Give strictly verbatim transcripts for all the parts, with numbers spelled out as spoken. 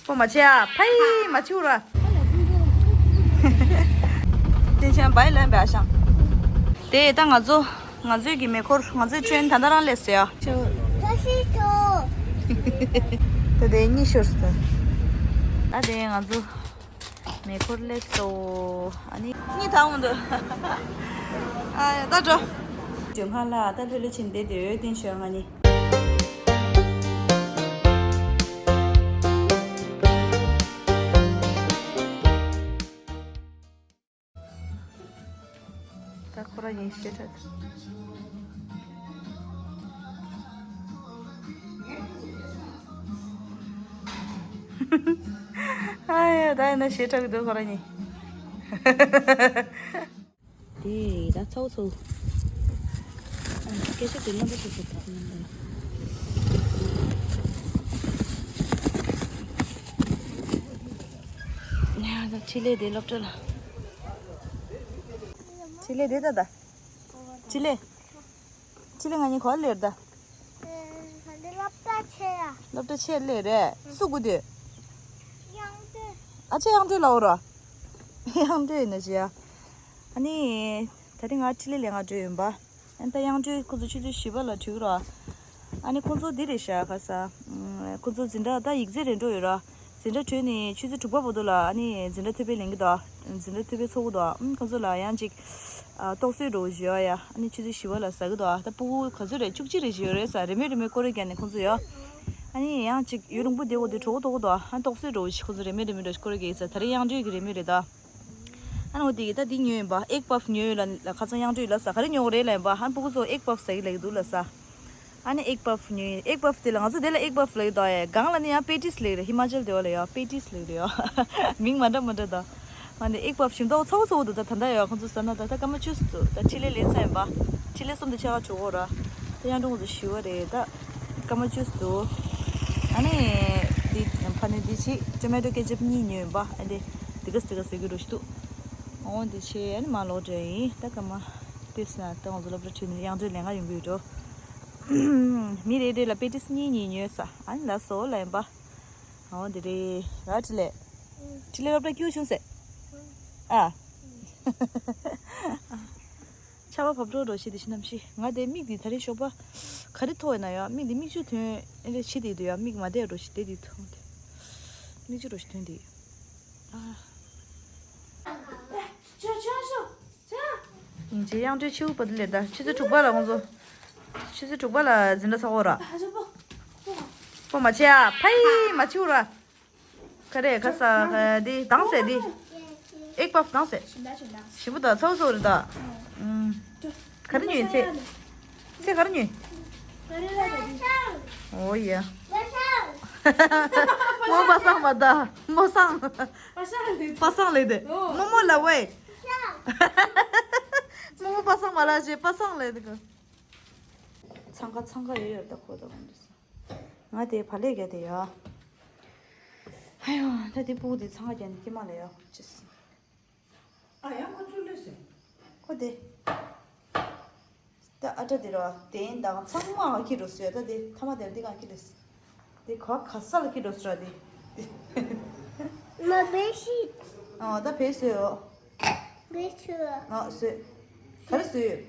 པོ་མ་བྱེད་ཨ། ཕ་ཡི་མ་བྱེད་ར། དེ་ཆེན་བའི་ལན་བའི་ཤང་། དེ་ད་ང་ཚོ་ང་ཚོའི་གི་མེ་འཁོར་ང་ཚོའི་ཁྲོན་ད་ལྟ་རང་སླེབས་སོ་ཡ། ད་དེ་གཉིད་ཤོར་སོང་། ད་དེ་ང་ཚོ་མེ་འཁོར་སླེབས་སོ། ཨ་ནི་གཉིད་ད་འོང་འདུག་ཨ་ད་འགྲོ། ཇོ་ཧ་ལ་ད་ལྷོད་ལྷོད་ཕྱིན་བསྡད་དེ་འོད་ལྡན་ཆོས་ང་ནི། ད་ཁོ་རང་ཡིན་ཤེས་ཁྲ། ཨ་ཡ་ད་ཡིན་ན་ཞེ་དྲག་གི་འདུག་ཁོ་རང་ཡིན། དེ་ད་ཚའོ་ཚའོ། ཨ་སྐད་ཆ་དེ་རྣམ་པ་སོ་སོ་ད་རྣམ་པ། ཡ་ད་ཕྲིན་ལས་དེ་སློབ་གྲྭ་ལ། ཕྲིན་ལས་དེ་ད་ད། ཕྲིན་ལས། ཕྲིན་ལས་ང་གཉིས་ག་པར་སླེབས་རེད་ད། ཨེ། ད་འདི་སློབ་གྲྭ་ཆེ་ཡ། སློབ་གྲྭ་ཆེ་སླེབས་རེད། སུ་སྒུག་དུས། དབྱངས་སྒྲོན། ཨ་ཅེ་དབྱངས་སྒྲོན་ལབ་ར། དབྱངས་སྒྲོན་ཡིན་ན་ཅི་ཡ། ཨ་ནི། ད་རིང་ང་ཕྲིན་ལས་ལེན་ག་འགྲོ་ཡིན་པ། ཨ་ནི་ད་དབྱངས་སྒྲོན་ཁོ་ཚོ་ཆུ་ཚོད་བཞི་པ་ལ་འགྲོ་གི་ར། ཨ་ནི་ཁོ་ཚོ་འདི་རེད་ཤག་ག་ས། ཁོ་ཚོ་འཛིན་གྲྭ་ད་ཡིག་ཚད་རེ་འགྲོ་ཡོད་ར། འཛིན་གྲྭ་གྲོལ་ནས་ཆུ་ཚོད་དྲུག་པ་བར་དུ་ལ་ཨ་ནི་འཛིན་གྲྭ་ཐོལ་པ་ལེན་གི་འདུག་འཛིན་གྲྭ་ཐོལ་པ་ཚོགས་གི་འདུག་ཨ་ཁོ་ཚོ་ལ་ཡང་ཅིག་ཨ་རྟོག་བཟོ་འདྲ་བོ་ཞིག་ཡོད་ཡ། ཨ་ནི་ཆུ་ཚོད་བཞི་པ་ལ་ཟ་གི་འདུག་ཨ་ད་ཕྲུ་གུ་ག་ཚོད་རེད། བཅུ་གཅིག་རེ་ཞིག་ཡོད་རེད་ས། རེ་མོས་རེ་མོས་སྐོར་ར་རྒྱག་ནས་ཁོ་ཚོ་ཡོད། ཨ་ནི་ཡང་ཅིག་ཡུན་རིང་པོ་བསྡད་དགོས་དུས་གྲོགས་པོ་ཐོགས་གི་འདུག་ཨ་རྟོག་བཟོ་འདྲ་བོ་ཞིག་ཁོ་ཚོ་རེ་མོས་རེ་མོས་འདྲ་བོ་ཞིག་སྐོར་ར་རྒྱག་ས། ད་རེས་དབྱངས་སྒྲོན་གྱི་རེ་མོས་རེད་ད། ཨ་ནི་འོ་དེ་གི་ད་འདི་ཉོས་ཡིན་པ། ཨེག་པབ་ཉོས་ཡོད་ལ་ལ་ཁ་སང་དབྱངས་སྒྲོན་ལ་ས་ག་རེ་ཉོ་གི་རེད་ལབ་ཡིན་པ། ཨ་ནི་ཕྲུ་གུ་ཚོ་ཨེག་པབ་ཟ་གི་ལབ་ཀྱི་འདུག་ལ་ས། ཨ་ནི་ཨེག་པབ་ཉོས་ཡིན། ཨེག་པབ་དེ་ལ་ང་ཚོ་དེ་ལ་ཨེག་པབ་ལབ་ཀྱི་འདུག་ཨ། སྒང་ལ་ནི་ཡང་པེ་ཏིས་ལབ་ཀྱི་རེད། ཧི་མ་ཅལ་དེ་བ་ལ་ཡོད་པེ་ཏིས་ལབ་ཀྱི་རེད་ཡོད། མིང་མ་འདྲ་མ་འདྲ་ད། ཨ་ནི་ཨེག་པབ་ཞིམ་མདོག་ཚ་བོ་ཚ་བོ་འདུག་ད་ད་ལྟ་ཡོད་ཁོང་ཚོ་ཟ་ན་ད་ད་སྐར་མ་བཅུ་ཙམ་འདུག་ད་ཕྲིན་ལས་ལེན་ཚར་ཡིན་པ། ཕྲིན་ལས་གསུམ་དེ་ཆ་ག་འགྲོ་གི་ར། ད་དབྱངས་སྒྲོན་ཁོང་ཚོ་ཞི་བ་རེད་ད། སྐར་མ་བཅུ་ཙམ་འདུག་ཨ་ནི། འདི་ཕ་ནི་འདི་ཆེ་ཊོ་མེ་ཊོ་ཀེ་ཅབ་གཉིས་ཉོས་ཡིན་པ། ཨ་འདི། འདི་ག་སི་ག་སི་གི་རོ་ཞིག་འདུག་འོ་འདི་ཆེ་ཨ་ནི་མ་ལོག་འདྲ་ཡིན་ད་སྐར་མ། དེས་ན་ད་ང་ཚོ་སློབ་གྲྭ་ཁྲིད་ནས་དབྱངས་སྒྲོན་ལེན་ག་ཡོང་གི་ཡོད་འགྲོ། མི་རེ་རེ་ལ་པེ་ཏིས་གཉིས་གཉིས་ཉོས་ས། ཨ་ནི་ལ་སོ་ལ་ཡིན་པ། འོ་འདི་རེད་ར། ཕྲིན་ལས། ཕྲིན་ལས་སློབ་གྲྭ་སྐྱིད་པོ་བྱུང་ཟེར། ཨ། ཆར་པ་བབས་འགྲོ་འགྲོ་ཞེས་དེ་བཞིན་ནམ་ཞིག་ང་དེ་མིག་དེ་ད་རེས་ཞོགས་པ། ག་རེ་ཐོག་ཡིན་ན་ཡང་མིག་དེ་མིག་ཆུ་ཐོན་ཨེ་རེད་ཕྱི་དེ་དུ་ཡང་མིག་མ་བདེ་འགྲོ་ཞིག་དེ་དེ་ཐོག་དེ། མིག་ཆུ་འགྲོ་ཞིག་ཐོན་དེ། ཨ། ཡིན་གྱི་དབྱངས་སྒྲོན་ཕྱི་པོ་བ་དེ་ལས་ད་ཆུ་ཚོད་དྲུག་པ་ལ་ཁོང་ཚོ། ཆུ་ཚོད་དྲུག་པ་ལ་འཛིན་གྲྭ་ཚོགས་འོ་ར། པོ་མ་བྱེད་ཨ། ཕ་ཡི་མ་བྱེད་འོ་ར། ག་རེ་ག་ས་ག་འདི་དང་ཟེར་འདི། ཨེག་པབ་དང་ཟེར། ཞིམ་པོ་དང་ཚ་བོ་ཚ་བོ་རེད་ད། ཨུམ། ག་རེ་ཉོས་ཚེ། ཚེ་ག་རེ་ཉོས། འོ་ཡ། མོ་པ་སངས་མ་ད། མོ་སངས། པ་སངས་ལེ་དེ། མོ་མོ་ལ་ཝེ། མོ་མོ་པ་སངས་མ་ལ་ཞེས་པ་སངས་ལེ་དེ་ག་འཚང་ཁ་འཚང་ཁ་ཡོད་ཡོད་ད་ཁོ་ད་གོང་དུ་ས། ང་དེ་བ་ལས་རྒྱ་དེ་ཡ། ཨ་ཡོ་ད་དེ་སྤུ་གུ་དེ་འཚང་ཁ་རྒྱ་ནི་སྐྱེ་མ་ལས་ཡ་ཅི་སི། ཨ་ཡང་ཁོ་ཚུར་ལུས་སོང་། ཁོ་དེ། ད་ཨ་ཏྲ་དེ་ར་དེ་ཡིན་དང་ཚང་མ་ང་ཁྱི་འགྲོ་སོང་ད་དེ་ཐ་མ་དེར་དེ་ང་ཁྱི་ལུས། དེ་ག་ག་ས་ལ་ཁྱི་འགྲོ་སོང་ར་དེ། མ་བེ་ཤི། ཨ་ད་བེ་སོང་ཡོ། བེ་ཆུ། ཨ་སོས། ག་རེ་སོས་ཡོད།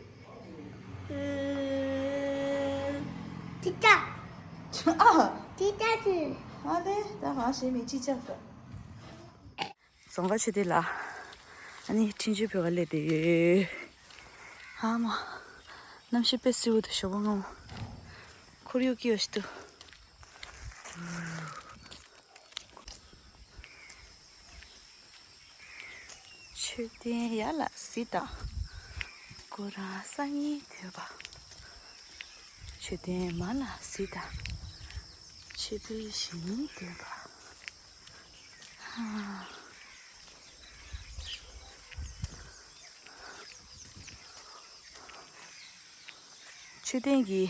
ཨུམ། ཏི་ཏ། ཨ། ཏི་ཏ་ཏི། ཨ་ལེ་ད་ང་ཞེས་མི་ཅི་ཅག་ཟ། རྫོང་དཀར་ཆོས་སྡེ་ལ། ཨ་ནི་འཕྲིན་བཅོལ་བོད་པ་སླེབས་བསྡད་ཡོད། ཨ་མ། གནམ་གཤིས་དཔེ་བསིལ་བོ་འདུག་ཞོགས་པ་སྔ་མོ། ཁོར་ཡུག་སྐྱིད་པོ་ཞིག་འདུག་མཆོད་རྟེན་ཡར་ལ་གཟིགས་དང་། སྐུ་ར་སང་ཉིན་འདོད་པ། མཆོད་རྟེན་མར་ལ་གཟིགས་དང་། མཆོད་པའི་ཞིང་འདོད་པ། ཧ། མཆོད་རྟེན་གྱི་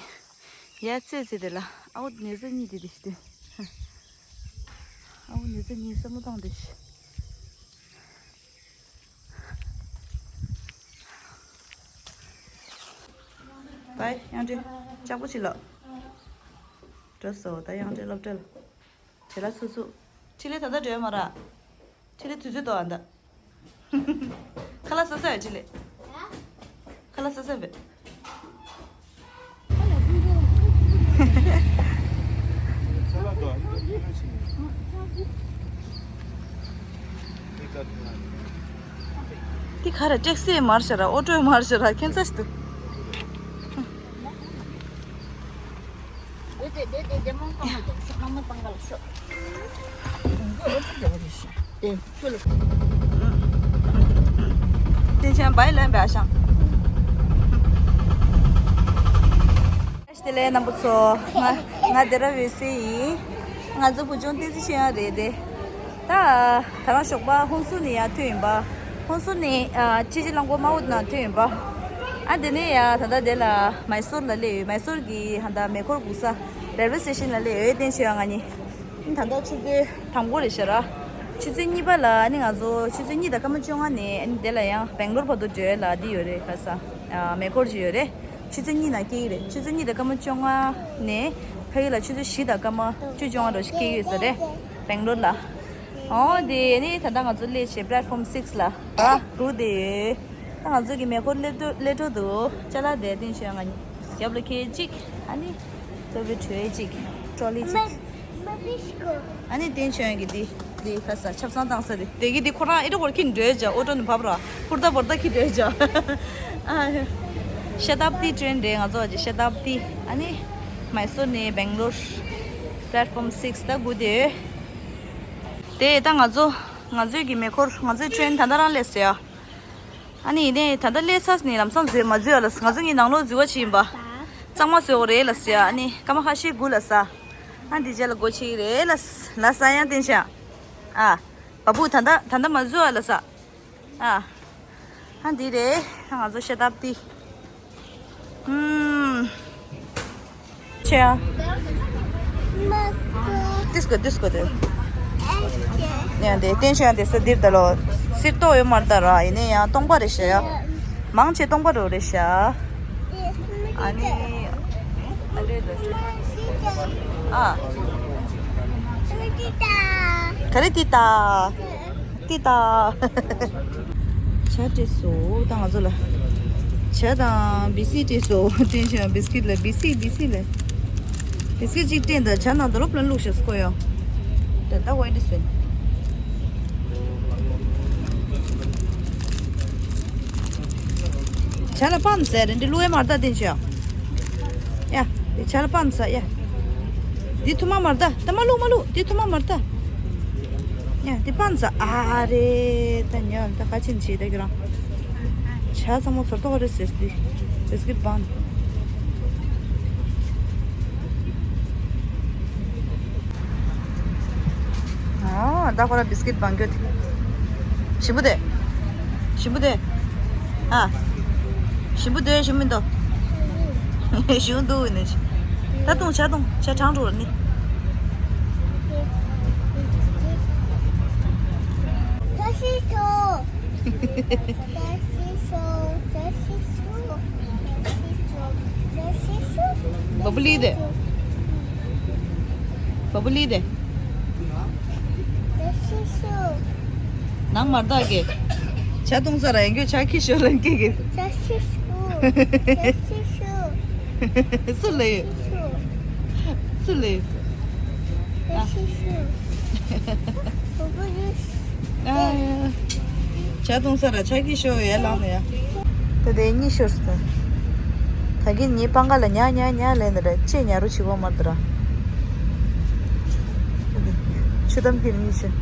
ཡ་རྩེ་རྩེ་དེ་ལ་ཨའོ་ནེ་ཙོ་གཉིས་དེ་དེ་ཞིག་དེ། ཨའོ་ནེ་ཙོ་གཉིས་སེན་མོ་བཏང་དེ་ཞིག་བའི་དབྱངས་སྒྲོན་ལྕགས་པོ་ཅིག་ལོ། འགྲོ་སོ་ད་དབྱངས་སྒྲོན་སློབ་གྲྭ་ལ། བྱེད་ལ་སུ་སུ། ཆི་ལི་ད་ལྟ་འགྲོ་ཡ་མ་ར། ཆི་ལི་དུས་ཚོད་ཏོ་ཨ་འདི། ཁ་ལག་ཟ་ས་ཡོད་ཆི་ལི། ཁ་ལག་ཟ་ས་ཡོད། འདི་ག་ར་ཊེག་སི་མར་ཤ་ར་ཨོ་ཊོ་མར་ཤ་ར་ཁྱད་མཚར་ཞིག་འདུག་དེ་ཆེན་བའི་ལན་བའི་ཤང་། བཀྲ་ཤིས་བདེ་ལེགས་རྣམ་པ་ཚོ། ང་ང་དེ་ར་འོད་ཟེར་ཡིན། ང་ཚོ་བུ་ཆུང་བསྟན་འཛིན་ཆོས་དབྱངས་རེད་དེ། ད་ད་རང་ཞོགས་པ་ཧུན་སུར་ནས་ཡར་ཐོན་ཡིན་པ། ཧུན་སུར་ནས་ཨ་ཆི་ཅི་རླངས་འཁོར་དམར་པོ་ནང་ཐོན་ཡིན་པ། ཨ་དེ་ནས་ཡ་ད་ལྟ་དེ་ལ་མའི་སོར་ལ་སླེབས་ཡོད། མའི་སོར་གྱི་ཧ་ད་མེ་འཁོར་སྒུག་ས་རེལ་ཝེ་སི་ཊེ་ཤན་ལ་སླེབས་ཡོད། བསྟན་ཆོས་དབྱངས་ང་གཉིས། ད་ལྟ་ཆུ་ཚོད་དང་པོ་རེད་ཤག་ར། ཆུ་ཚོད་གཉིས་པ་ལ་ཨ་ནི་ང་ཚོ་ཆུ་ཚོད་གཉིས་དང་སྐར་མ་བཅོ་ལྔ་ནས་ཨ་ནི་དེ་ལ་ཡང་སྦེང་ལོར་བར་དུ་འགྲོ་ཡ་ལ་འདི་ཡོད་རེད། ག་ས་ཨ་མེ་འཁོར་ཅིག་ཡོད་རེད། ཆུ་ཚོད་གཉིས་ནང་སྐྱེལ་གྱི་རེད། ཆུ་ཚོད་གཉིས་དང་སྐར་མ་བཅོ་ལྔ་ནས་ཕ་གི་ལ་ཆུ་ཚོད་བཞི་དང་སྐར་མ་བཅུ་བཅོ་ལྔ་འགྲོ་ཞིག་སྐྱེལ་གྱི་ཡོད་ས་རེད། སྦེང་ལོར་ལ། ཨོ་དེ་ནི་ད་ལྟ་ང་ཚོ་སླེབས་བྱས་པླེ་ཊི་ཕོམ་སིགས་ལ་ཨ་སྒུག་བསྡད་ཡོད། ད་ང་ཚོ་གི་མེ་འཁོར་སླེབས་འགྲོ་སླེབས་འགྲོ་འདུག་ཅ་ལག་དེ་བསྟན་ཆོས་དབྱངས་ང་གཉིས་རྒྱབ་ལ་འཁྱེར་གཅིག་ཨ་ནི་ལྟོ་ཕུད་བྲོས་གཅིག་ཊོ་ལི་གཅིག་ཨ་ནི་བསྟན་ཆོས་དབྱངས་ཀྱི་འདི་འདི་ཁ་ས་ཆབ་གསང་བཏང་ས་རེད། དེ་གི་འདི་ཁོ་རང་ཨི་ཊོ་གོར་ཁྱི་འདྲེས་བྱ་ཨོ་ཊོ་ནི་བབ་ར་ཧུར་ད་བོར་ད་ཁྱི་འདྲེས་བྱ། ཨ་ཤ་ཏབ་ཏི་ཊེན་རེད། ང་ཚོ་ཨ་ཅེ་ཤ་ཏབ་ཏི་ཨ་ནི་མའི་སོར་ནས་སྦེང་ལོར་པླེ་ཊི་ཕོམ་སིགས་ད་སྒུག་བསྡད་ཡོད། དེ་ད་ང་ཚོ་ང་ཚོའི་གི་མེ་འཁོར་ང་ཚོའི་ཊེན་ད་ལྟ་རང་སླེབས་ཟེར་ཡ། ཨ་ནི་ཡིན་ནའི་ད་ལྟ་སླེབས་ཚར་ནས་ལམ་སང་འཛུལ་མ་འཛུལ་ཡ་ལ་ང་ཚོ་གཉིས་ནང་ལོགས་འཛུལ་བ་ཕྱིན་པ། གཙང་མ་བཟོས་འོ་རེད་ལ་ཟེར་ཡ། ཨ་ནི་སྐར་མ་ཁ་ཤས་སྒུག་ལ་ས། ཨ་འདི་རྗེས་ལ་སྒོ་ཕྱེ་གི་རེད་ལ་ལ་ས་ཡང་བསྟན་ཤག་ཨ། བ་སྤུ་ད་ལྟ་ད་ལྟ་མ་འཛུལ་བ་ལ་ས། ཨ། ཨ་འདི་རེད། ང་ཚོ་ཤ་སྟག་ཏི། ཨུམ། ཆེ་ཡ། ཏིས་གོ་ཏིས་གོ་དེ། ཡང་དེ་བསྟན་ཤོག་ཡང་དེ་ས་འདིར་ད་ལོ། སིར་ཏོ་ཡོད་མར་ད་ར་ཡིན་ནའི་ཡང་སྟོང་པ་རེད་ཤག་མང་ཆེ་སྟོང་པ་རོ་རེད་ཤག་ཨ་ནི། ཨ་རེད་ད། ཨ། ག་རེ་ཏི་ཏ། ཏི་ཏ། ཇ་སྤྲད་སོང་ད་ང་ཚོ་ལ། ཇ་དང་བི་སི་སྤྲད་སོང་། བསྟན་ཤོག་ཡང་བི་སི་ཀིཊ་ལ་བི་སི་བི་སི་ལ། བི་སི་ཀིཊ་གཅིག་སྤྲད་ད་ཇ་ནང་དུ་རོབ་ལ་བླུགས་ཤག་སྐོ་ཡོ། ད་ད་ཝའི་འདི་སོན། ཇ་ལ་པན་ཟེར་རེད་འདི་བླུགས་ཡ་མར་ད་བསྟན་ཤོག་ཡ། ཡ། འདི་ཇ་ལ་པན་ཟེར་ཡ། འདི་ཐུ་མ་མར་ད་ད་མ་བླུགས་མ་བླུགས་འདི་ཐུ་མ་མར་ད། ཡ་འདི་པན་ཟེར་ཨ་རེད་ད་ཉོན་ད་ཁ་ཆེན་བྱེད་ད་ཁྱོད་རང་། ཇ་ཚང་མ་ཚོར་ཏོག་རེད་ཟེར་འདི། བིས་ཀིཊ་བན། ཨོ་ད་ཁོ་ར་བིས་ཀིཊ་བང་གྱོད། ཞིམ་པོ་དེ། ཞིམ་པོ་དེ། ཨ། ཞིམ་པོ་དེ་ཞིམ་མི་འདུག་ཞིམ་འདུག་ནི། ད་བཏུང་ཇ་བཏུང་ཇ་གྲང་འགྲོ་ནི། བ་བུ་ལི་དེ། བ་བུ་ལི་དེ། ནང་མར་བདག་གི་ཇ་བཏུང་ས་ར་ཡང་གྱོད་ཇ་ཁྱི་ཤོར་ལ་འགྱེད་གི། ཇ་ཤི་ཤུ། ཇ་ཤི་ཤུ། སུ་ལ་ཡོད། སུ་ལ་ཡོད། ཇ་ཤི་ཤུ། བ་བུ་ལི། ཨ་ཡ། ཇ་བཏུང་ས་ར་ཇ་ཁྱི་ཤོར་ཡ་ལང་ནས་ཡ། ད་དེ་གཉིད་ཤོར་སོང་། ད་གིན་ངའི་པང་ཁ་ལ་ཉ་ཉ་ཉ་ལེན་ནི་རེད་ཅེས་ཉ་རུ་བྱེད་གོ་མ་དེ་ར། ཆུ་དམ་ཕིར་གཉིད་ཤོར།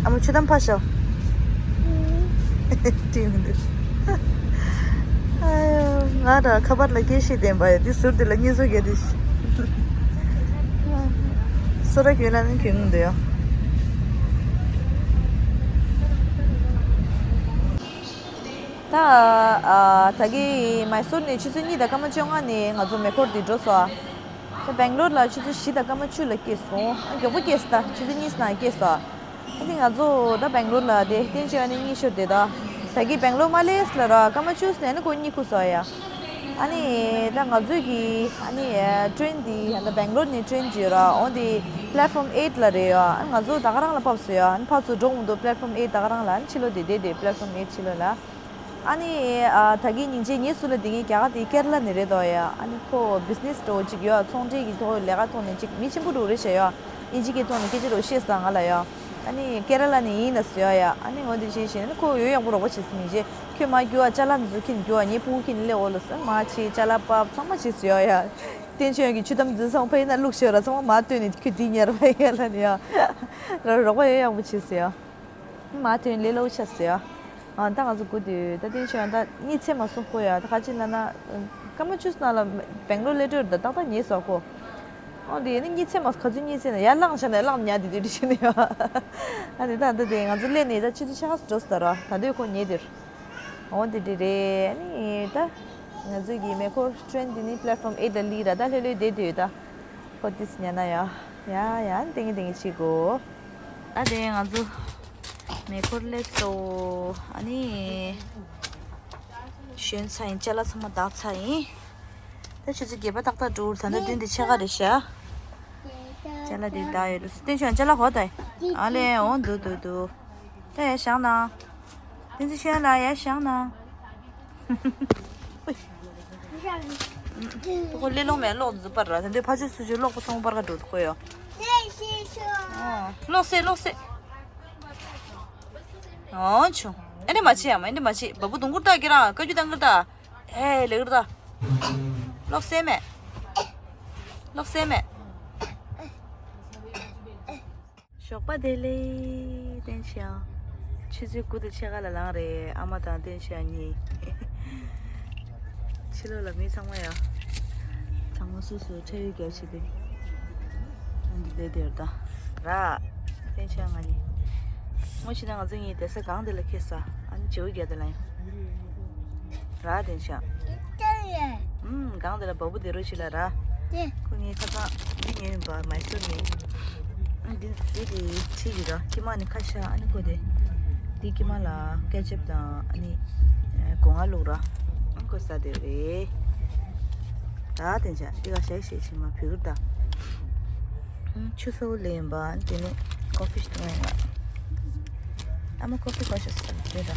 ཨ་མ་ཆུ་དམ་ཕ་ཤོ། དྲིས་མི་འདུག་ཨ་ཡ་ང་ར་ཁ་པར་ལ་སྐད་ཤེས་ལྡན་པ་ཡ་འདི་ཟུར་འདི་ལ་གཉིད་སོ་རྒྱ་འདི། སོ་ར་གྱོན་ལ་ནི་གྱོན་གི་འདུག་ཡ། ད་ཨ་ད་གི་མའི་སོར་ནས་ཆུ་ཚོད་གཉིས་དང་སྐར་མ་བཅོ་ལྔ་ནས་ང་ཚོ་མེ་འཁོར་འདི་འགྲོ་སོང་ཨ། ད་སྦེང་ལོར་ལ་ཆུ་ཚོད་བཞི་དང་སྐར་མ་བཅུ་ལ་སྐྱེས་སོང་ཨ། མགྱོགས་པོ་སྐྱེས་སོང་ད་ཆུ་ཚོད་གཉིས་ནང་སྐྱེས་སོང་ཨ། ཨ་ནི་ང་ཚོ་ད་སྦེང་ལོར་ལ་དེ་བསྟན་ཆོས་ཨ་ནི་གཉིད་ཤོར་དེ་ད། ད་གི་སྦེང་ལོར་མ་སླེབས་ལ་ར་སྐར་མ་བཅུ་ནས་ཨ་ནི་ཁོ་གཉིད་ཁུག་སོང་ཨ་ཡ། ཨ་ནི་ད་ང་ཚོས་ཀྱི་ཨ་ནི་ཊེན་འདི་ད་སྦེང་ལོར་ནས་ཊེན་ཅིག་ཡོད་ར་འོ་འདི། Platform eight ལ་རེད་ཡོ། ཨ་ང་ཚོ་ད་ག་རང་ལ་བབས་སོང་ཡོ། ཨ་ཕར་ཚུར་འགྲོ་མི་འདུག Platform eight ད་ག་རང་ལ། ཨ་ཕྱི་ལོགས་དེ་བསྡད་དེ་Platform eight ཕྱི་ལོགས་ལ། ཨ་ནི་ཨ་ད་གིན་སྙིང་རྗེ་ངའི་སུ་ལ་དེ་ངའི་རྒྱ་གར་དེ་ཀེ་ར་ལ་ནས་རེད་དོ་ཡ། ཨ་ནི་ཁོ་བི་ཛི་ནེ་སི་འདྲ་བོ་ཅིག་ཡོད། ཚོང་འབྲེལ་གྱི་ཐོག་ལས་ཀ་ཐོག་ནས་ཅིག་མི་ཆེན་པོ་འདྲ་བོ་རེད་ཤག་ཡོ། ཨིན་ཇི་གི་ཐོག་ནས་སྐད་ཆ་འདྲ་བོ་བཤད་སོང་ང་ལ་ཡོ། ཨ་ནི་ཀེ་ར་ལ་ནས་ཡིན་ལབ་སོང་ཡོ་ཡ། ཨ་ནི་འོ་དེ་བྱས་བྱས་ནས་ཁོ་ཡོ་ཡག་པོ་རོགས་པ་བྱས་སོང་། སྙིང་རྗེ་ཁྱོད་མར་རྒྱུགས་ཨ། ཅ་ལག་འདི་ཚོ་ཁྱེར་རྒྱུགས་ཨ། ངའི་ཕྲུ་གུ་ཁྱེར་སླེབས་འོ་ལབ་སོང་། མར་ཕྱིན་ཅ་ལག་ཕབ་ཚང་མ་བྱས་སོང་ཡོ་ཡ། བསྟན་ཆོས་གི་ཆུ་དམ་འདི་ཚང་ཕ་ཡིན་ན་བླུགས་ཤོར་ར། ཚང་མ་མར་བཏོན་ནས་ཁྱོད་འདི་ཉར་བ་ཡིན་ལ་ནི་ཡ། ར་རོགས་པ་ཡོ་ཡག་པོ་བྱས་སོང་ཡ། མར་ཐོན་ལས་སླ་པོ་ཆགས་སོང་ཡ། ཨ་ད་ང་ཚོ་སྒུག་དུས་ད་བསྟན་ཆོས་ཡང་ད་གཉིད་ཚད་མ་སོང་ཁོ་ཡ། ད་ག་ཅི་ལ་ན་སྐར་མ་བཅུ་ནང་ལ་སྦེང་ལོར་སླེབས་འགྲོ་ཡོད། ད་ཏག་ཏག་ཉལ་སོང་ཁོ། ཨོ་དེ་ནི་གཉིད་ཚད་མ་ག་ཚོད་གཉིད་ཚད་ན་ཡར་ལངས་བྱས་ནས་ལངས་ཉལ་དེ་དུས་དེ་བྱས་ནས་ཡ། ཨ་དེ་ད་ད་དེ་ང་ཚོ་སླེབས་ནས་ད་ཆུ་ཚོད་ཕྱེད་ཀ་འགྲོ་སོང་ད་ར། ད་དུས་ཁོ་ཉལ་དེར། འོ་དེ་འདྲ་རེད། ཨ་ནི་ད་ང་ཚོ་གི་མེ་འཁོར་ཊེ་རེན་འདི་ནི་Platform eight ལ་སླེབས་ར། ད་ལྷོད་ལྷོད་བསྡད་དུས་ད་ཁོ་ཏིས་ཉལ་ན་ཡ། ཡ་ཡ་ཏེང་ཏེང་བྱེད་དགོས། ད་དེ་ང་ཚོ་མེ་འཁོར་སླེབས་སོང་། ཨ་ནི་ཞོན་ཚར་ཡིན། ཅ་ལག་ཚང་མ་བདག་ཚར་ཡིན། ད་ཆུ་ཚོད་བརྒྱད་པ་ཏག་ཏག་འགྲོ། ད་ལྟ་བདུན་དང་ཕྱེད་ཀ་རེད་ཤག་ཅ་ལག་དེ་བདག་ཡོད་ལ། བསྟན་ཆོས་ཅ་ལག་གོ་ད། ཨ་ལས་འོང་འདུག་འདུག་འདུག་ད་ཡར་བཞེངས་གནང་། བསྟན་འཛིན་ཆོས་དབྱངས་ལགས་ཡར་བཞེངས་གནང་། ཨོའི། ཁོ་ཀླད་ལོག་མེད་ལོག་འཛུལ་པར་ར། དེ་འདྲའི་ཕར་ཕྱོགས་ཚུར་ཕྱོགས་ལོག་པ་ཚང་མ་པར་ཁ་འགྲོ་འདུག་ཁོ་ཡོ། ཨོ། ལོག་སེ་ལོག་སེ། ཨོ་ཆུ། ཨེ་འདྲ་མ་བྱེད་ཨ་མ། ཨེ་འདྲ་མ་བྱེད། བ་སྤུ་དུང་གུར་ད་ཀྱི་ར། བཀའ་རྒྱུ་དང་གུར་ད། ཨེ་ལེ་གུར་ད། ལོག་སེ་མེད། ལོག་སེ་མེད། ཞོགས་པ་བདེ་ལེགས་བསྟན་ཆོས་ཡང་། ཆུ་ཚོད་དགུ་དང་ཕྱེད་ཀ་ལ་ལངས་རེད། ཨ་མ་དང་བསྟན་ཆོས་ཡང་གཉིས། ཕྱི་ལོགས་ལ་མི་ཚང་མ་ཡང་། ཚང་མ་སོ་སོ་ཁྲལ་ཡོད་རྒྱག་བྱེད་དེ། ཨ་འདི་བསྡད་དེ་རེད་ད། ར། བསྟན་ཆོས་ཡང་ང་གཉིས། སྔོན་ཕྱི་ན་ང་ཚོ་གཉིས་བསྡད་ས་སྒང་དེ་ལ་ཁེལ་ས། ཨ་ནི་བྱེའུ་རྒྱག་དེ་ལ་ཡང་། ར་བསྟན་ཆོས་ཡང་། ཨུམ། སྒང་དེ་ལ་བ་སྤུ་དེ་རུ་ཞིག་ལ་ར། ཁོ་ངའི་ཁ་སང་འདི་ཉོས་ཡིན་པ། མའི་སོར་ནས། ཨ་འདི་འདི་དེ་ཁྲིད་ཀྱི་ར། ཀྱེ་མ་ནི་ཁ་ཤ། ཨ་ནི་ཁོ་དེ། འདི་ཀྱེ་མ་ལ་ཀེ་ཅབ་དང་ཨ་ནི་སྒོ་ང་བླུགས་ར། ཨ་ཁོ་ཟ་དེ་རེད། ད་དེ་འཆའ་འདི་ག་ཞེ་ཞེ་ཞིག་མ་བུད་ཀྱི་ར་ད། ཆུ་ཚ་བོ་ལེན་པ། དེ་ནས་ཀོ་ཕི་ཞིག་འཐུང་ཡིན་ལ། ཨ་མ་ཀོ་ཕི་གོ་ཤ་ཟེར་དེ་ར།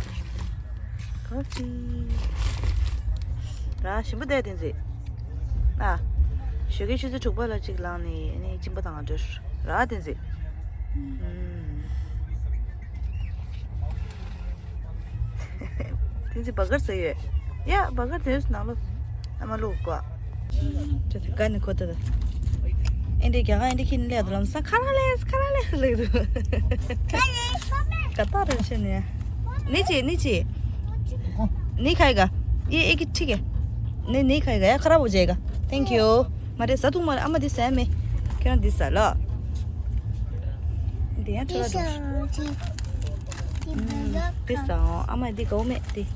ཀོ་ཕི། ར་ཞིམ་པོ་བསྡད་བསྟན་འཛིན། ཨ། ཞོགས་ཀའི་ཆུ་ཚོད་དྲུག་པ་ལ་གཅིག་ལངས་ནས་ནི་གཅིན་པ་དང་འགྲོ་ར་བསྟན་འཛིན། ཨུམ། བསྟན་འཛིན་བར་གར་ཟ་ཡོད། ཡ་བར་གར་དེ་ནང་ལོ། ཨ་མ་ལོ་ཀོ། ཅོ་ཐེ་ཀ་ནི་ཁོ་ཏ་ད། ཨེ་འདྲའི་རྒྱ་གར་ཨེ་འདྲའི་ཁྱི་ནི་ལས་དུ་ལམ་སང་ཁ་ལ་ལས་ཁ་ལ་ལས་ལས་དུ། ག་ཏ་རེ་ཤེ་ནི། ནི་ཅི་ནི་ཅི། ནི་ཁའི་ག་ཡེ་ཨེ་ཀི་ཁྲི་གེ། ནི་ནི་ཁའི་ག་ཡ་ཁ་ར་བོ་ཇེ་ག། Thank you། མ་རེད་ཟ་ཐུག་མ་རེད། ཨ་མ་འདི་ཟ་མེད། ཁྱེད་རང་འདི་ཟ་ལ། འདི་ཡང་ཁྲ་ལ་འགྲོ། འདི་ཟ་འོང་། ཨ་མ་འདི་གའུ་མེད་འདི།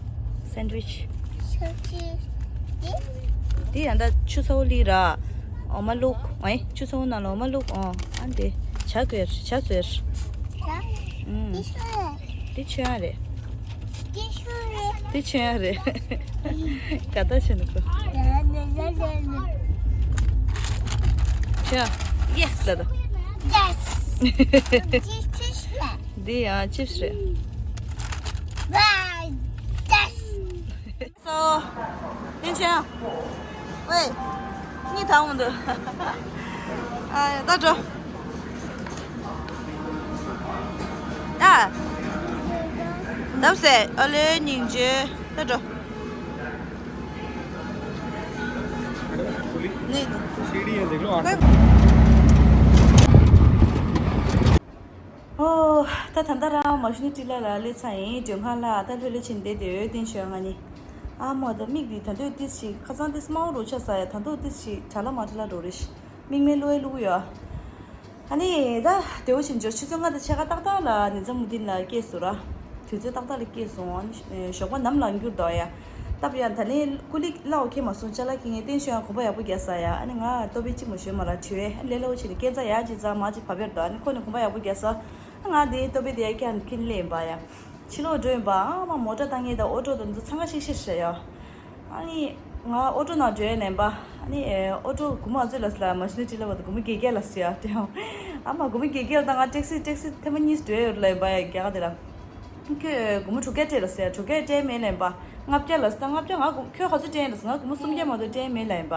སན་ཌི་ཝིཆ། འདི་ཡང་ད་ཆུ་ཚ་བོ་ལི་ར། འོ་མ་བླུགས། ཨེ་ཆུ་ཚ་བོ་ནང་ལ་འོ་མ་བླུགས། འོ་ཨ་འདི་ཇ་གོས་ཇ་ཟོས། ཨུམ། འདི་ཆོས་ཡང་རེད། འདི་ཆོས་ཡང་རེད། ག་ད་བྱས་ནས་ཁོ། ཆོས་ཡང་ཡེ་སི་ལ་ད། འདི་ཡང་ཅིབ་སི་རེད། སོ། ཡིན་ཆེན། ཝེ། གཉིད་ཐང་མི་འདུག་ཨ་ད་འགྲོ། ཨ། འདབ་སེ་ཨ་ལེ་སྙིང་རྗེ། ད་འགྲོ། ནི། ཨོ། ད་ད་ལྟ་རང་མ་ཤུ་ནི་ཏི་ལ་ལ་སླེབས་ཚར་ཡིན། མགྲོན་ཁང་ལ་ད་ལྷོད་ལྷོད་ཕྱིན་བསྡད་དེ་འོད་ལྡན་ཞོལ་ང་ནི། ཨ་མོ་ད་མིག་འདི་ད་འདོད་ཏིས་ཞིག་ཁ་སང་ཏིས་དམར་པོ་རུ་ཆགས་ས་ཡ། ད་འདོད་ཏིས་ཞིག་དྲ་ལ་མ་དྲ་ལ་འགྲོ་རེ་ཤི། མིག་སྨན་བླུགས་ཨེ་བླུགས་ཡོད། ཨ་ནི་ད་དེ་བོ་ཕྱིན་འབྱོར་ཆུ་ཚོད་ལྔ་དང་ཕྱེད་ཀ་ཏག་ཏག་ལ་ནི་ཛམ་མུ་དིན་ལ་སྐྱེས་སོ་ར། དུས་ཚོད་ཏག་ཏག་ལ་སྐྱེས་སོང་། ཨ་ནི་ཞོགས་པ་ནམ་ལངས་རྒྱུར་འདུག་ཡ། སྟབས་ཡག་ད་ལན་ཀུ་ལི་ལའོ་ཁེ་མ་སོང་། ཅ་ལག་ཁྱི་ངའི་སྟེང་ཤོད་ཡང་གོམ་པ་ཡག་པོ་རྒྱག་ས་ཡ། ཨ་ནི་ང་ལྟོ་ཕད་གཅིག་མ་ཞོན་མ་ར་བྲིས་བས། ཨ་ནི་ལས་སླ་བོ་བྱས་ནས་སྐས་འཛེག་ཡག་ཅིག་འཛེག་མ་ཅིག་བབས་པར་འདུག་ཨ་ནི་ཁོ་ནི་གོམ་པ་ཡག་པོ་རྒྱག་ས། ཨ་ང་དེའི་ལྟོ་ཕད་དེ་ཡ་ཁྱི་ཁྱི་ལས་ཡིན་པ་ཡ། ཕྱི་ལོགས་འགྲོ་ཡིན་པ་ཨ་མ་མོ་ཊ་བཏང་ངེས་དང་ཨོ་ཊོ་དང་འདི་ཚང་ཁ་ཤིག་ཤིག་ཤ་ཡ། ཨ་ནི། ང་ཨོ་ཊོ་ནང་འགྲོ་ཡས་ལན་པ། ཨ་ནི་ཨོ་ཊོ་སྒོར་མོ་ཨ་ཚོད་ལ་ཟེར་ལ་མ་གཞི་ནས་ཁྲིད་ལ་བ་དང་སྒོར་མོ་བརྒྱད་བརྒྱ་ལ་ཟེར་ཡ་དེ་ཡང་། ཨ་མ་སྒོར་མོ་བརྒྱད་བརྒྱ་ལ་ད་ང་ཊེག་སི་ཊེག་སི་ཐེངས་མ་གཉིས་འགྲོ་ཡས་ཡོད་ལན་པ་ཡ་རྒྱ་གར་དེ་ལ། ཁྱོད་སྒོར་མོ་དྲུག་བརྒྱ་སྤྲད་ལ་ཟེར་ཡ་དྲུག་བརྒྱ་སྤྲད་མེད་ལན་པ། ལྔ་བརྒྱ་ལ་ཟེར་ད་ལྔ་བརྒྱ་ང་སྒོར་ཁྱོད་ག་ཚོད་སྤྲད་ལ་ཟེར་ང་སྒོར་མོ་སུམ་བརྒྱ་མ་གཏོགས་སྤྲད་མེད་ལན་པ།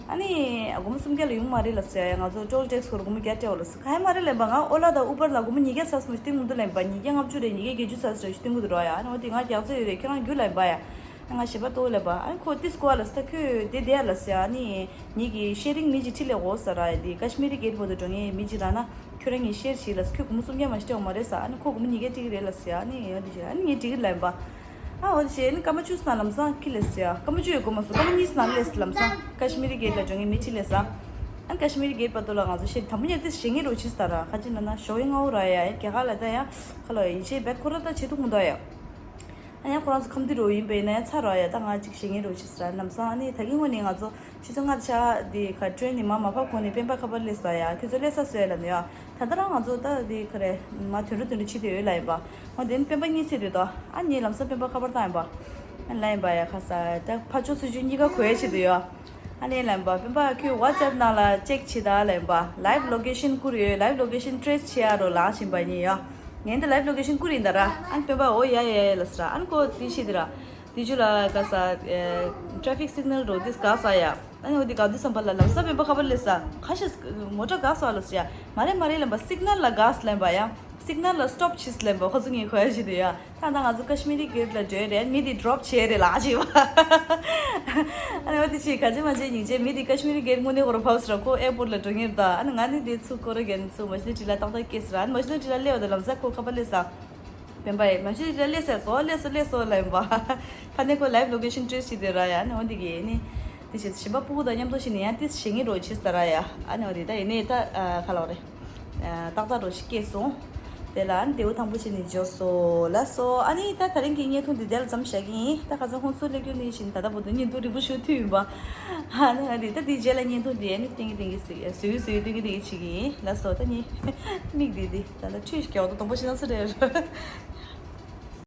ཨ་ནི་སྒོར་མོ་སུམ་བརྒྱ་ལ་ཡོང་མ་རེད་ལ་ཟེར་ཡ་ང་ཚོ་ཊོལ་ཊེག་སི་སྐོར་སྒོར་མོ་བརྒྱ་སྤྲད་འོ་ལ་ཟེར་ག་ཡ་མ་རེད་ལན་པ། ང་ཨོ་ལ་དང་ཨུ་བར་ལ་སྒོར་མོ་ཉིས་བརྒྱ་ཚར་སོང་ཞིག་སྟོན་གི་འདུག་ལན་པ། ཉིས་བརྒྱ་ལྔ་བཅུ་རེད་ཉིས་བརྒྱ་བརྒྱད་ཅུ་ཚར་སོང་ཞིག་སྟོན་གི་འདུག་རོགས་ཡ། ཨ་ནི་འོ་དེ་ང་རྒྱག་རྩིས་ཡོད་རེད་ཁྱེད་རང་རྒྱུགས་ལན་པ་ཡ། ང་ཞེ་པོ་ལྟོགས་ལབ་པ། ཨ་ནི་ཁོ་ཏི་སྐོ་ཨ་ལ་ས་ད་ཁོས་དེ་དེ་ཨ་ལ་ཟེར། ཨ་ནི་ངེད་ཀྱི་ཤེ་རིང་མི་གཅིག་ཁྲིད་ལས་འོ་ཟེར་ར། དེ་ཀ་ཤི་མི་རི་གེ་ཊི་བར་དུ་འགྲོ་མཁན་མི་གཅིག་རག་ན་ཁྱོད་རང་གིས་ཤེར་བྱེད་ལ་ས། ཁོས་སྒོར་མོ་སུམ་བརྒྱ་མ་ཞིག་སྤྲད་འོ་མ་རེད་ས། ཨ་ནི་ཁོ་སྒོར་མོ་ཉིས་བརྒྱ་སྤྲད་ཀྱི་རེད་ལ་ཟེར། ཨ་ནི་འོ་དེ་བྱས་ཨ་ནི་ངས་སྤྲད་ཀྱི་ལན་པ། ཨ་འོ་དེ་བྱས་ཨ་ནི་སྐར་མ་བཅུ་ཙམ་ལམ་སང་ཁྲིད་ལ་ཟེར། སྐར་མ་བཅུ་ཡོད་དགོས་མ་སོང་སྐར་མ་གཉིས་ཙམ་ལས་ལམ་སང་ཀ་ཤི་མི་རི་གེ་ཊི་ལ་འགྲོ་མཁན་མི་ཁྲིད་ལ་ས། ཨ་ནི་ཀ་ཤི་མི་རི་གེ་ཊི་བར་དུ་ལ་ང་ཚོ་ཤེར་དང་པོ་ཉིད་དེ་ཞེ་ངེས་རོ་ཆིས་ད་ར་ཁ་ཅིག་ན་ན་ཞོགས་ཡིན་ང་འུ་ར་ཡ་རྒྱ་གར་ལ་ད་ཡ་ཁ་ལོ་ཡིན་ཆེ་བེད་ཁོ་ར་ད་བྱེད་ཐུག་མི་འདུག་ཡ། ཨ་ཡང་ཁོ་རང་ཚོ་ཁམས་འདི་རུ་ཡིན་པས་ན་ཡང་ཚ་རོ་ཡ། ད་ང་ཅིག་ཞེ་ངེས་རོ་ཆིས་ད་ལམ་སང་ཨ་ནི་ད་གིན་ངོ་ནས་ང་ཚོ་ཆུ་ཚོད་ལྔ་ཆ་འདི་ཁ་ཊེ་རེན་ནི་མ་མ་ཕབ་གོང་ནས་སྤེན་པ་ཁ་པར་སླེབས་ས་ཡ། ཁྱོད་ཚོ་སླེབས་ས་སོ་ཡ་ལ་ནི་ཡ། ད་ལྟ་རང་ང་ཚོ་ད་འདི་ཁ་རེ་མ་དོན་འགྲོ་དོན་འགྲོ་ཕྱི་དེ་ཡོད་ལ་ཡིན་པ། ང་དེ་ནི་སྤེན་པ་གཉིས་ཚེ་དེ་དོ་ཨ་ནི་ལམ་སང་སྤེན་པ་ཁ་པར་བཏང་ཡིན་པ། ཨ་ལ་ཡིན་པ་ཡ་ཁ་ས་ད་ཕ་ཆོ་ཚུ་ཆུ་གཉིས་ཀ་གོ་ཡ་ཆེ་དུ་ཡོ། ཨ་ནི་ལ་ཡིན་པ་སྤེན་པ་ཁྱོད་ཝ་ཊི་སེབ་ནང་ལ་ཅེག་བྱེད་ད་ལ་ཡིན་པ། ལའིབ་ལོ་ཀེ་ཤན་བསྐུར་ཡོད། ལའིབ་ལོ་ཀེ་ཤན་ཊེ་རེ་སི་བྱེད་ཡ་རོ་ལགས་བྱིན་པ་ཡིན་ཡོ། ངས་འདི་ལའིབ་ལོ་ཀེ་ཤན་བསྐུར་ཡིན་ད་ར། ཨ་ནི་སྤེན་པ་འོ་ཡ་ཡ་ཡ་ལ་ས་ར། ཨ་ནི་ཁོ་དེ་ཤེས་དེ་ར། དེ་ཆུ་ལ་ག་ས་ཊེ་ཕིག་སིག་ནལ་རོ་དེ་ག་ས་ཡ། ཨ་ནི་འོ་དེ་ག་དུས་བསམ་པ་ལ་ལམ་སང་སྤེན་པ་ཁ་པར་སླེབས་ས་ཁ་ཤས་མོ་ཊ་ག་ས་ལ་ས་ཡ། མ་རེད་མ་རེད་ལམ་པ་སིག་ནལ་ལ་ག་ས་ལམ་པ་ཡ། སིག་ནལ་ལ་སི་ཊོབ་བྱས་ལམ་པ་ཁོ་ཚོ་ངས་གོ་ཡ་ཞིག་དེ་ཡ། ད་ལྟ་ང་ཚོ་ཀ་ཤི་མི་རི་གེ་ཊི་ལ་འགྲོ་ཡ་རེད། མི་དེ་ཌོབ་བྱེད་ཡ་རེད་ལགས་བྱེད་པ། ཨ་ནི་འོ་དེ་ཆི་ག་ཅི་མ་བྱེད་སྙིང་རྗེ། མི་དེ་ཀ་ཤི་མི་རི་གེ་ཊི་དངོས་གནས་ཁོ་ར་ཕབ་སི་ར་ཁོ་ཨེར་པོར་ཊི་ལ་འགྲོ་ངེར་ད། ཨ་ནི་ང་ནི་དེ་ཚུགས་ཁོ་ར་གན་ཚུགས་མ་ཤི་ནི་ཊི་ལ་ཏག་ཏག་སྐྱེས་སི་ར། ཨ་ནི་མ་ཤི་ནི་ཊི་ལ་སླེབས་པ་དང་ལམ་སང་ཁོ་ཁ་པར་སླེབས་ས། སྤེན་པ་ཡེ་མ་ཤི་ནི་ཊི་ལ་སླེབས་ས་སོ་སླེབས་སོ་སླེབས་སོ་ལ་ཡིན་པ། ཕ་ནས་ཁོ་ལའིབ་ལོ་ཀེ་ཤན་ཊེ་རེ་སི་བྱེད་དེ་ར་ཡ། ཨ་ནི་འོ་དེ་གི་ནི། དེ་བྱས་གཞན་པ་སྤུ་གུ་དང་མཉམ་དུ་ཕྱིན་ནས་ཡང་ཏིས་ཞེ་ངེས་རོ་ཆིས་ད་ར་ཡ། ཨ་ནི་འོ་དེ་ད་ཡིན་ནས་ད་ཁ་ལོ་རེད། ཏག་ཏག་རོ་ཞིག་སྐྱེས་སོང་། དེ་ལ་ཨ་ནི་དེའུ་དང་པོ་བྱས་ནས་འབྱོར་སོ་ལ་སོ། ཨ་ནི་ད་ད་རིང་གི་བརྙན་ཐུང་འདི་དེ་ལ་མཚམས་བཞག་གི་ཡིན། ད་ཁ་སང་ཁོང་ཚོ་སླེབས་རྒྱུ་ནི་བཞིན་ད་ལྟ་བར་དུ་བརྙན་ཐུང་རིང་པོ་ཞིག་མཐུད་ཡིན་པ། ཨ་ནི་ཨ་དེ་ད་དེའི་རྗེས་ལ་བརྙན་ཐུང་འདི་ཨ་ནི་ཏིང་གི་ཏིང་གི་ཟིག་བཟོས་བཟོས་ཏིང་གི་ཏིང་གི་བྱེད་ཀྱི་ཡིན་ལ་སོ། ད་ནི་མིག་འདི་འདི་ད་ལྟ་ཁྲུས་ཞིག་རྒྱག་ཏུ་དང་པོ་ཞིག་ན་སུ་རེད།